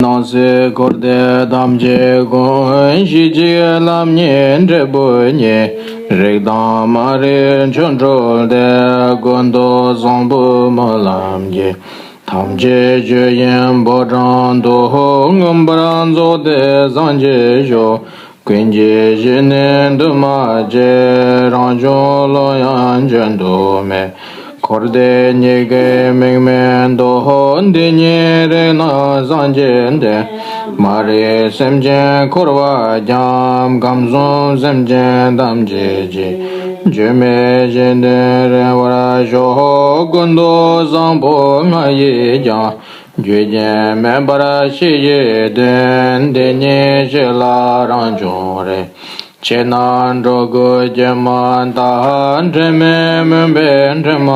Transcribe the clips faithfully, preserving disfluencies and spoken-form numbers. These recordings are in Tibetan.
སྣང་སྲིད་འཁོར་འདས་ཐམས་ཅད་ཀུན། གཞི་གཅིག་ལམ་གཉིས་འབྲས་བུ་གཉིས། རིག་དང་མ་རིག་ཆོ་འཕྲུལ་ཏེ། ཀུན་ཏུ་བཟང་པོའི་སྨོན་ལམ་གྱིས། ཐམས་ཅད་ཆོས་དབྱིངས་ཕོ་བྲང་དུ། མངོན་པར་རྫོགས་ཏེ་སངས་རྒྱས་ཤོག། ཀུན་གྱི་གཞི་ནས་འདུས་མ་བྱས། རང་བྱུང་ཀློང་ཡངས་ཅན་དུ་མེད། འཁོར་འདས་གཉིས་ཀའི་དམིགས་མེད་མདོ། འདི་ཉིད་རིག་ན་སངས་རྒྱས་འདི། མ་རིག་སེམས་ཅན་འཁོར་བ་འཁྱམས། ཁམས་གསུམ་སེམས་ཅན་ཐམས་ཅད་ཀྱི། འགྱུར་མེད་གཞི་འདི་རིག་པར་ཤོག། ཀུན་ཏུ་བཟང་པོ་ང་ཡིས་ཀྱང་། རྒྱུ་རྐྱེན་མེད་པར་གཞི་ཡི་དོན། འདི་ཉིད་གཞི་ལ་རང་བྱུང་རིག། ཆེས་ན་འགྲོ་ཀུན་སྐྱེ་མ་ཐག། དྲི་མེད་མུན་པའི་འདྲེས་མ་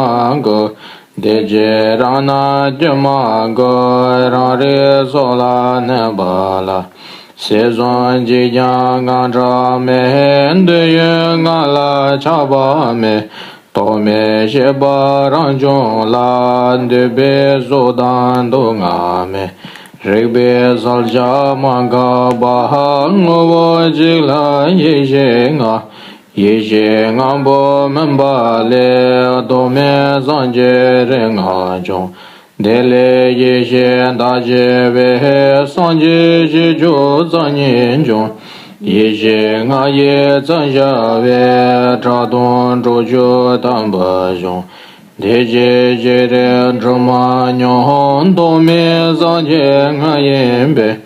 ཀུན། དེ་ཕྱིར་རང་སྣང་སྐྱེ་མ་དགོས། རང་རིག་ཚོགས་ལ་གནས་པ་ལ། ཟས་བཟུང་བགྱིས་ཀྱང་དངངས་སྐྲག་མེད། འདོད་ཡོན་ལྔ་ལ་ཆགས་པ་མེད། རྟོག་མེད་ཤེས་པ་རང་བྱུང་ལ། འདོད་པའི་གཟུགས་དང་དུག་ལྔ་མེད། རེག་པའི་གསལ་ཆ་མ་འགགས་པ། ངོ་བོ་གཅིག་ལ་ཡེ་ཤེས་ལྔ། ཡེ་ཤེས་ལྔ་པོ་མུན་པ་ལས། རྟོག་མེད་སངས་རྒྱས་རིག་ལྔ་བྱུང་། དེ་ལས་ཡེ་ཤེས་དག་བྱེད་པའི། སངས་རྒྱས་བཞི་བཅུ་རྩ་གཉིས་འབྱུང་། ཡེ་ཤེས་ལྔ་ཡིས་མཚོན་བྱ་བའི། ཕྲག་དོན་དྲུག་ཅུ་ཐམ་པ་བྱུང་། དེ་ཕྱིར་ཤེས་རིག་འཁྲུལ་མ་མྱོང་། རྟོག་མེད་སངས་རྒྱས་ང་ཡིན་པས།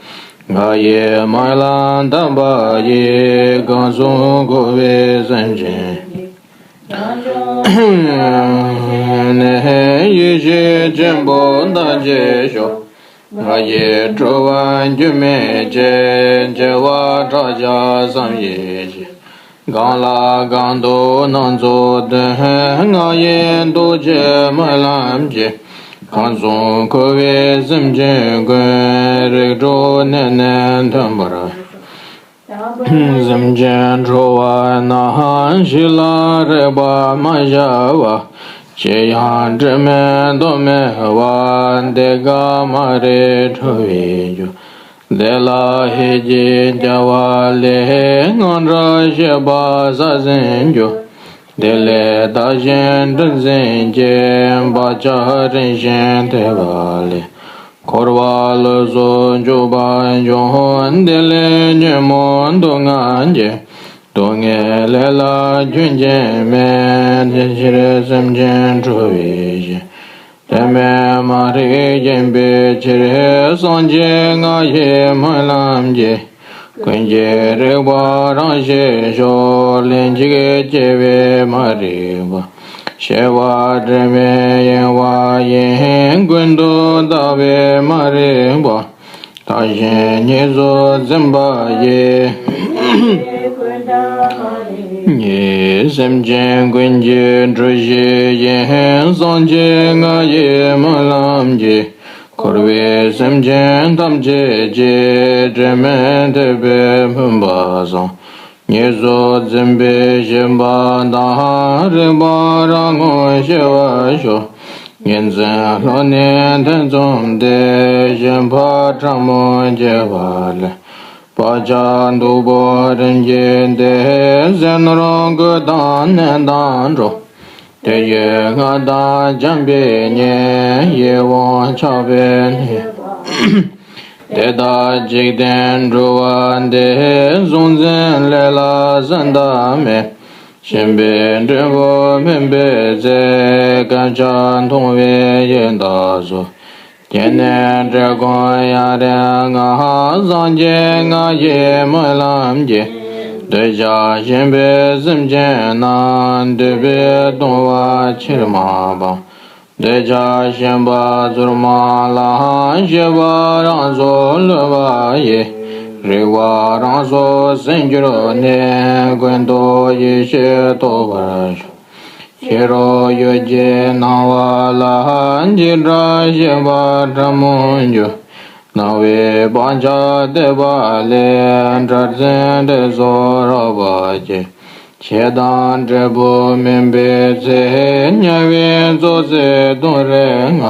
ང་ཡི་སྨོན་ལམ་དམ་པ་ཡིས། གང་གསུང་འཁོར་བའི་སེམས་ཅན་ནས། ཡེ་ཤེས་ཆེན་པོ་དག་བྱེད་ཤོག། ང་ཡི་སྤྲུལ་པ་འགྱུར་མེད་ཅན། བྱེ་བ་ཕྲག་བརྒྱ་བསམ་ཡས་བཞི། གང་ལ་གང་འདུལ་སྣ་ཚོགས་སྟོན། ང་ཡི་ཐུགས་རྗེའི་སྨོན་ལམ་གྱིས། གང་གསུང་འཁོར་བའི་སེམས་ཅན་ཀུན། རིགས་དྲུག་གནས་ནས་ཐོན་པར། སེམས་ཅན་འཁྲུལ་བ་རྣམས། གཞི་ལ་རེག་པར་མ་བྱ་བར། ཅི་ཡང་དྲི་མེད་རྟོག་མེད་པ། དེ་ཀ་མ་རིག་འཁྲུལ་པའི་རྒྱུ། དེ་ལ་ཧད་ཀྱིས་བརྒྱལ་བ་ལས། དངངས་སྐྲག་ཤེས་པ་ཟ་ཟིན་འགྱུར། དེ་ལས་བདག་གཞན་འདྲེན་ཟིན་གྱི། བག་ཆགས་རིམ་བཞིན་ཐེབས་པ་ལས། འཁོར་བ་ལུས་སུ་འཇུག་པ་འབྱུང་། དེ་ལས་ཉོན་མོངས་དུག་ལྔ་སྐྱེ། སྡུག་བསྔལ་ལས་ལ་རྒྱུན་ཆད་མེད། དེ་ཕྱིར་སེམས་ཅན་འཁྲུལ་པའི་གཞི། དྲི་མེད་མ་རིག་ཡིན་པའི་ཕྱིར། སངས་རྒྱས་ང་ཡི་སྨོན་ལམ་གྱིས། ཀུན་གྱི་རིག་པ་རང་ཤེས་ཤོག། ལན་གཅིག་སྐྱེ་བས་མ་རིག་པ། སྐྱེ་བ་དྲི་མེད་གཡེང་བ་ཡིན། ཀུན་ཏུ་བརྟགས་པས་མ་རིག་པ། བདག་གཞན་གཉིས་སུ་འཛིན་པ་ཡིས། ཉིད་སེམས་ཅན་ཀུན་གྱི་གྲུ་བཞི་ཡིན། སངས་རྒྱས་ང་ཡི་སྨོན་ལམ་གྱིས། འཁོར་བའི་སེམས་ཅན་ཐམས་ཅད་ཀྱི། དྲི་མེད་ཐེག་པའི་མུན་པ་སངས། གཉིས་སུ་འཛིན་པའི་ཞེན་པ་དང་། རིག་པ་རང་ངོ་ཤེས་པར་ཤོག། ཉིན་མཚན་ལྷོད་ནས་ཐེ་ཚོམ་སྟེ། ཞེན་པ་ཕྲ་མོ་སྐྱེ་བ་ལས། བག་ཆགས་སྡུག་པོ་རིམ་གྱིས་འདས། ཟས་ནོར་གོས་དང་གནས་དང་གྲོགས། དེ་ཡི་ལྔ་དང་འཇམ་པའི་གཉེན། ཡིད་འོང་ཆགས་པའི་གནས། དེ་དག་འཇིག་རྟེན་འགྲོ་བ་འདིའི། གཟུང་འཛིན་ལས་ལ་ཟད་མཐའ་མེད། ཞེན་པའི་འབྲས་བུ་སྨིན་པའི་ཚེ། བསྐལ་བརྒྱར་མཐོང་བའི་ཡི་དྭགས་ཚོགས། སྐྱེ་གནས་བཀྲེས་སྐོམ་ཡ་རབས་ལྔ། སངས་རྒྱས་ང་ཡི་སྨོན་ལམ་གྱིས། འདོད་ཆགས་ཞེན་པའི་སེམས་ཅན་རྣམས། འདོད་པས་གདུང་བ་ཕྱིར་མ་སྤང་། འདོད་ཆགས་ཞེན་པ་ཚུར་མ་ལངས། ཤེས་པ་རང་སོར་ལུས་པ་ཡིས། རིག་པ་རང་སོར་ཟིན་གྱུར་ནས། ཀུན་ཏུ་ཡེ་ཤེས་རྟོགས་པར་ཤོག། ཕྱི་རོལ་ཡུལ་གྱི་སྣང་བ་ལ། འཇིགས་སྐྲག་ཞེན་པ་ཕྲ་མོ་འགྱུར། སྣང་བའི་བག་ཆགས་དེད་པ་ལས། འཁྲུལ་འཛིན་དྲི་ཚོགས་རགས་པ་སྐྱེ། ཞེ་སྡང་འབྲས་བུ་སྨིན་པའི་ཚེ། དམྱལ་བའི་མཚོ་རྩེ་གདུང་རིགས་ལྔ།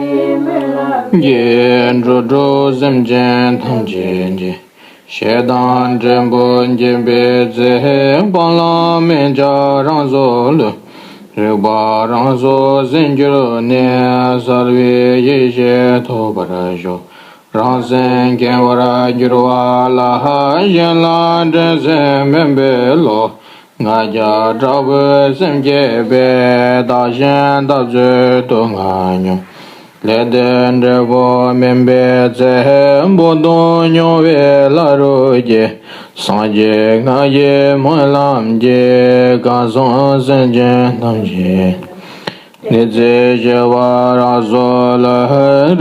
གྱི་འགྲོ་དྲུག་སེམས་ཅན་ཐམས་ཅད་ཀྱི། ཞེ་སྡང་འབྲས་བུ་འབྱིན་པའི་ཚེ། སྤང་བླང་མི་བྱ་རང་སོགས་ལུས། རིག་པ་རང་སོགས་ཟིན་གྱུར་ནས། གསལ་བའི་ཡེ་ཤེས་ཐོབ་པར་ཤོག། རང་སེམས་མཁྱེན་པར་འགྱུར་བ་ལ། གཞན་ལ་འདྲེན་སེམས་མིན་པའི་བློ། ང་རྒྱལ་དྲག་པོས་སེམས་བསྐྱེད་པས། བདག་གཞན་འཐབ་རྩོད་དུག་ལྔ་མྱོང་། ལས་དེ་འབྲས་བུ་སྨིན་པའི་ཚེ། འབུ་དང་སྨྱོ་བའི་ལྷ་རུ་སྐྱེ། སངས་རྒྱས་ང་ཡི་སྨོན་ལམ་གྱིས། གང་བསམ་སེམས་ཅན་ཐམས་ཅད། འདི་ཚེ་ཞི་བ་རང་སོགས་ལ།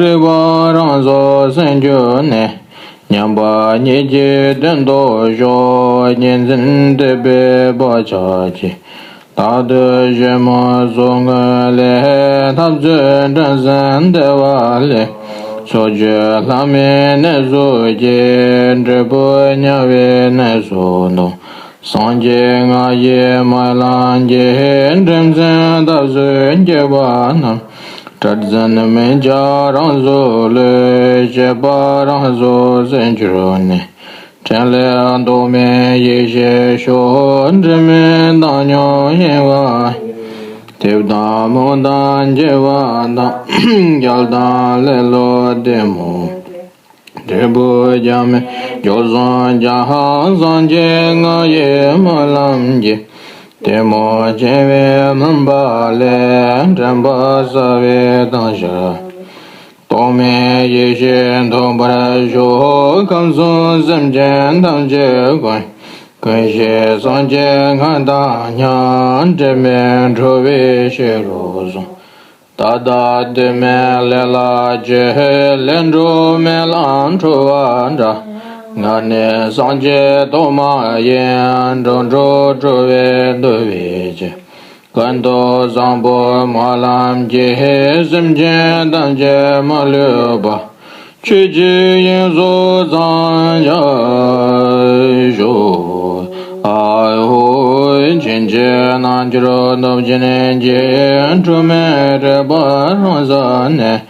རིག་པ་རང་སོགས་ཟིན་གྱུར་ནས། མཉམ་པ་ཉིད་ཀྱི་དོན་རྟོགས་ཤོག། གཉིས་འཛིན་དད་པའི་བག་ཆགས་ཀྱིས། རྟག་ཏུ་ཞིབ་མོ་བཟོད་དངོས་ལས། འཐབ་རྩོད་འདྲེན་སེམས་བདེ་བ་ལས། ཕྱོགས་བཅུའི་ལྷ་མིའི་གནས་སུ་སྐྱེ། འབྲས་བུ་དམྱལ་བའི་གནས་སུ་ལྟུང་། སངས་རྒྱས་ང་ཡི་སྨོན་ལམ་གྱིས། འགྲན་སེམས་འཐབ་རྩོད་སྐྱེས་པ་རྣམས། དྲག་འཛིན་མི་བྱ་རང་སོགས་ལུས། གཅེས་པ་རང་སོགས་ཟིན་གྱུར་ནས། ཕྲིན་ལས་རྟོག་མེད་ཡེ་ཤེས་ཤོག། འབྲལ་མེད་བཏང་སྙོམས་གཡེང་བ། ཐེབས་དང་རྨོངས་དང་འགྱུ་བ་དང་། རྒྱལ་དང་ལེ་ལོ་གཏི་མུག་འབྲས་བུ་རྒྱ་མེད་མགྱོགས་སོང་ཀྱང་། སངས་རྒྱས་ང་ཡི་སྨོན་ལམ་གྱིས། གཏི་མུག་འཆིང་བའི་མུན་པ་ལས། དྲན་པ་གསལ་བའི་དྭངས་ཤར། རྟོག་མེད་ཡེ་ཤེས་ཐོབ་པར་ཤོག། ཁམས་གསུམ་སེམས་ཅན་ཐམས་ཅད་ཀུན། ཀུན་ཤེས་སངས་རྒྱས་ང་དང་མཉམ། འབྲལ་མེད་འགྲོ་བའི་ཤེས་རབ་གསུམ། ད་ལྟ་དུས་མེད་ལས་ལ་སྤྱོད། ལས་འགྲོ་མེད་ལམ་འཁྲུལ་བ་འདྲ། ང་ནི་སངས་རྒྱས་ཐོག་མ་ཡིན། འགྲོ་དྲུག་འགྲོ་བའི་འདུལ་བའི་ཕྱིར། ཀུན་ཏུ་བཟང་པོའི་སྨོན་ལམ་གྱིས། སེམས་ཅན་ཐམས་ཅད་མ་ལུས་པ། ཆོས་ཀྱི་དབྱིངས་སུ་ཚང་བར་ཤོག། ཨ་ཧོ། བྱིན་གྱིས་རྣམ་གྱུར་སྟོབས་ཆེན་གྱིས། འཁྲུལ་མེད་རིག་པ་རང་གསལ་ནས།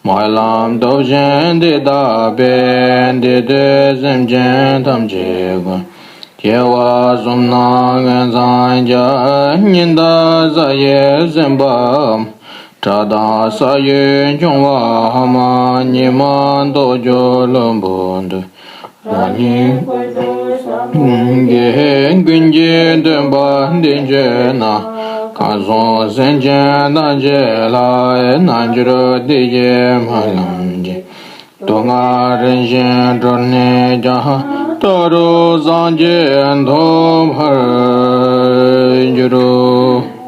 སྨོན་ལམ་སྟོབས་ཆེན་འདི་བཏབ་པས། འདི་ལྟར་སེམས་ཅན་ཐམས་ཅད་ཀུན། སྐྱེ་བ་གསུམ་རྣམས་ངན་སོང་གྱི། ཉི་ཟླ་གཟའ་ཡིས་ཟིན་པའམ། བྲག་དང་ས་གཞི་ཕྱུང་བའམ། ཉི་མ་ལྟོགས་བཅུག་རླུང་བུས་འདུལ། རང་ཉིད་ཀུན་གྱི་སྟོན་པ་འདི་བརྗོད་ན། ཁམས་གསུམ་སེམས་ཅན་ཐམས་ཅད་ལ། རྣལ་འབྱོར་བདེ་གཤེགས་སྨོན་ལམ་གྱིས། སྡུག་བསྔལ་རིམ་བཞིན་གྲོལ་ནས་ཀྱང་། མཐོ་རིས་སངས་རྒྱས་ཐོབ་པར་འགྱུར།